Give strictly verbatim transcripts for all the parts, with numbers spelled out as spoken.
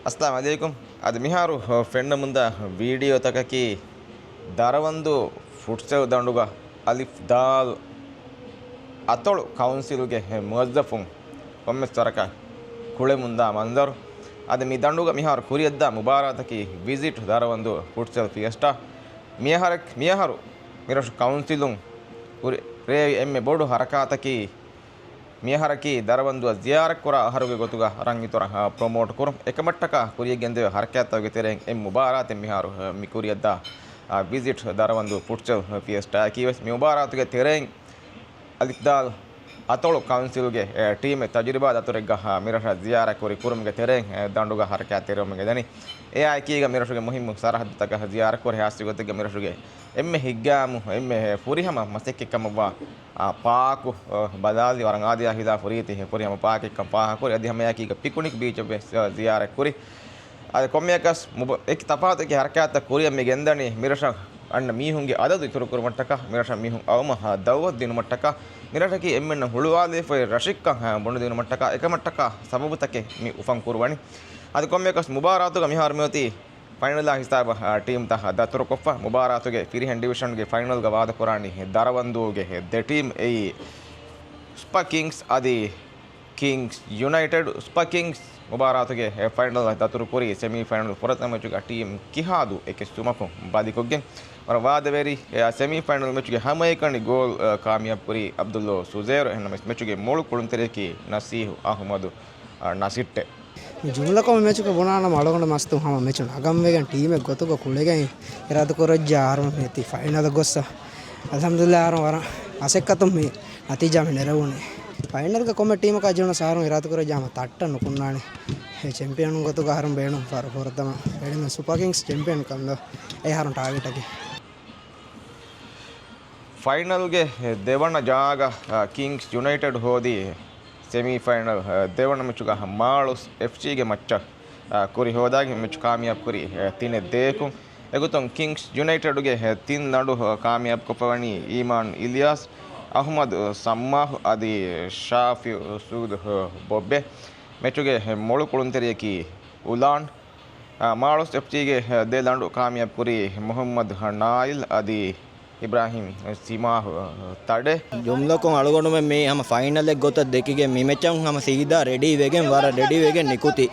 އައްސަލާމު ޢަލައިކުމް. އަދި މިހާރު ފެންނަމުންދާ ވީޑިއޯތަކަކީ ދަރަވަންދޫ ފުޓްސަލް ދަނޑުގަ އަލިފް ދާލް އަތޮޅު ކައުންސިލުގެ މުވައްޒަފުން ކޮންމެސް ވަރަކަށް ކުޅެމުންދާ މަންޒަރު. އަދި މި ދަނޑުގަ މިހާރު ކުރިއަށްދާ މުބާރާތަކީ ވިޒިޓް ދަރަވަންދޫ ފުޓްސަލް ފިއެސްޓާ. މިއަހަރެއް، މިއަހަރު މިރަށު ކައުންސިލުން ކުރި-، ރޭވި އެންމެ ބޮޑު ހަރަކާތަކީ މިއަހަރަކީ ދަރަވަންދުއަށް ޒިޔާރަތްކުރާ އަހަރުގެ ގޮތުގަ ރަނގިތުރަށް ޕްރޮމޯޓް ކުރުން. އެކަމަށްޓަކާ ކުރިޔަށް ގެންދެވޭ ހަރަކާތްތަކުގެ ތެރެއިން އެއް މުބާރާތެއް މިހާރު މި ކުރިއަށްދާ ވިޒިޓް ދަރަވަންދޫ ފުޓްސަލް ފިއެސްޓާއަކީ ވެސް މި މުބާރާތުގެ ތެރެއިން އަލިފްދާލް އަތޮޅު ކައުންސިލްގެ ޓީމެއް ތަޖުރިބާ ދަތުރެއްގަ މިރަށަށް ޒިޔާރަތްކުރި ކުރުމުގެ ތެރެއިން ދަނޑުގަ ހަރަކާތް ތެރެވުމުގެ ދަނީ. އެއާއެކީގަ މިރަށުގެ މުހިއްމު ސަރަހައްދުތަކަށް ޒިޔާރަތްކުރި ހާއްސަ ގޮތެއްގަ މިރަށުގެ އެންމެ ހިތްގައިމު، އެންމެ ފުރިހަމަ މަސައްކަތްކަމަށްވާ އާ، ޕާކު، އާ، ބަލާލި ވަރަށް އާދަޔާ ހިލާ ފުރީތި ފުރިހަމަ ޕާކެއްކަން ފާހަގަކުރި. އަދި ހަމައެއާއެކީގަ ޕިކުނިކް ބީޗަށް ވެސް، އާ، ޒިޔާރަތްކުރި. އަދި ކޮންމެއަކަސް މުބަ-، އެކި ތަފާތު އެކި ހަރަކާތްތައް ކުރިއަށް މި ގެންދަނީ މިރަށަށް އަންނަ މީހުންގެ އަދަދު އިތުރުކުރުމަށްޓަކާ، މިރަށަށް މީހުން އައުމަށް ދައުވަތު ދިނުމަށްޓަކާ، މިރަށަކީ އެންމެންނަށް ހުޅުވާލެވިފައި ރަށެއްކަން ބުނެދިނުމަށްޓަކާ، އެކަމަށްޓަކާ ސަބަބުތަކެއް މި އުފަން ކުރުވަނީ. އަދި ކޮންމެއަކަސް މުބާރާތުގަ މިހާރު މިއޮތީ ފައިނަލާ ހިސާބަށް، އާ، ޓީމްތައް ދަތުރުކޮށްފަ، މުބާރާތުގެ ފިރިހެން ޑިވިޝަންގެ ފައިނަލްގަ ވާދަކުރާނީ ދަރަވަންދޫގެ ދެ ޓީމް އެއީ، ސްޕަ ކިންގްސް އަދި ކިންގްސް ޔުނައިޓެޑް. ސްޕަ ކިންގްސް މުބާރާތުގެ ފައިނަލް ދަތުރުކުރީ ސެމީ ފައިނަލް ފުރަތަމަ މެޗުގަ ޓީމް ކިހާދޫ އެކެއް ސުމަކުން ބަލިކޮށްގެން. ވަރަށް ވާދަވެރި، އެ، ސެމީ ފައިނަލް މެޗުގެ ހަމައެކަނި ގޯލް، އަ، ކާމިޔާބު ކުރީ އަބްދުﷲ ސުޒޭރު. އެހެންނަމަވެސް މެޗުގެ މޮޅު ކުޅުންތެރިޔަކީ ނަސީހު އަހުމަދު، އަ، ނަސިއްޓެ. މި ޖުމްލަކޮށް މެޗުގަ ބުނާނަމަ އަޅުގަނޑު މަސްތު ހަމަ މެޗު ނަގަން ވެގެން ޓީމެއް ގޮތުގަ ކުޅެގެން އިރާދަކުރައްޖާ އަހަރު މިއޮތީ ފައިނަލަށް ގޮއްސަ. އަލްޙަމްދުލިއްލާ އަހަރު ވަރަށް މަސައްކަތުން މި ނަތީޖާ މި ނެރެވުނީ. ފައިނަލްގަ ކޮންމެ ޓީމަކާ ޖެހުނަސް އަހަރު އިރާދަކުރައްޖާ ހަމަ ތައްޓަށް ނުކުންނާނެ. އެ ޗެމްޕިއަނުން ގޮތުގަ އަހަރު ބޭނުން ފަރު ފުރަތަމަ އެޅިމެ ސުޕަ ކިންގްސް ޗެމްޕިއަން ކަންދޯ. އެ އަހަރު ޓާގެޓަކީ. ފައިނަލްގެ ދެވަނަ ޖާގަ، އަ، ކިންގްސް ޔުނައިޓެޑް ހޯދީ ސެމީ ފައިނަލް، އަ، ދެވަނަ މެޗުގަ މާޅޮސް އެފްސީގެ މައްޗަށް، އަ، ކުރި ހޯދާގެ މެޗު ކާމިޔާބު ކުރީ، އަ، ތިނެއް ދޭކުން. އެގޮތުން ކިންގްސް ޔުނައިޓެޑުގެ، އަ، ތިން ލަނޑު، އަ، ކާމިޔާބު ކޮށްފަވަނީ އީމާން އިލްޔާސް، އަހުމަދު ސައްމާހު އަދި ޝާފިއު ސޫދު ބޮއްބެ. މެޗުގެ މޮޅު ކުޅުންތެރިޔަކީ އުލާން. އާ، މާޅޮސް އެފްސީގެ ދެ ލަނޑު ކާމިޔާބު ކުރީ މުހައްމަދު ނާއިލް އަދި އިބްރާހިމް ސިމާހު ތަޑެ. ޖުމްލަކޮށް އަޅުގަނޑުމެން މީ ހަމަ ފައިނަލެއް ގޮތަށް ދެކިގެން މި މެޗަށް ހަމަ ސީދާ ރެޑީ ވެގެން ވަރަށް ރެޑީ ވެގެން ނިކުތީ.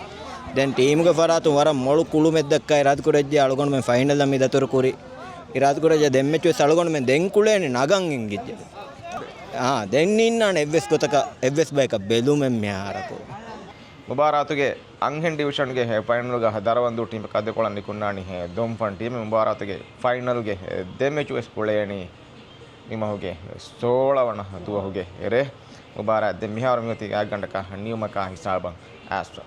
ދެން ޓީމުގެ ފަރާތުން ވަރަށް މޮޅު ކުޅުމެއް ދައްކާ އިރާދަކުރެއްޖެ އަޅުގަނޑުމެން ފައިނަލަށް މި ދަތުރު ކުރީ. އިރާދަކުރެއްޖެ ދެން މެޗު ވެސް އަޅުގަނޑުމެން ދެން ކުޅޭނެ ނަގަން އެނގިއްޖެ. އާ، ދެން ނިންނާނެ އެއްވެސް ގޮތަކަށް އެއްވެސް ބަޔަކަށް ބެލުމެއް މިހާރަކު. މުބާރާތުގެ އަންހެން ޑިވިޝަންގެ ފައިނަލްގަ ދަރަވަންދޫ ޓީމަކާ ދެކޮޅަށް ނިކުންނާނީ ދޮންފަން ޓީމެއް. މުބާރާތުގެ ފައިނަލްގެ ދެ މެޗު ވެސް ކުޅޭނީ މި މަހުގެ ސޯޅަ ވަނަ ދުވަހުގެ ރޭ. މުބާރާތް ދެން މިހާރު މިއޮތީ ގާތްގަނޑަކަށް ނިޔުމަކާ ހިސާބަށް އައިސްފަ.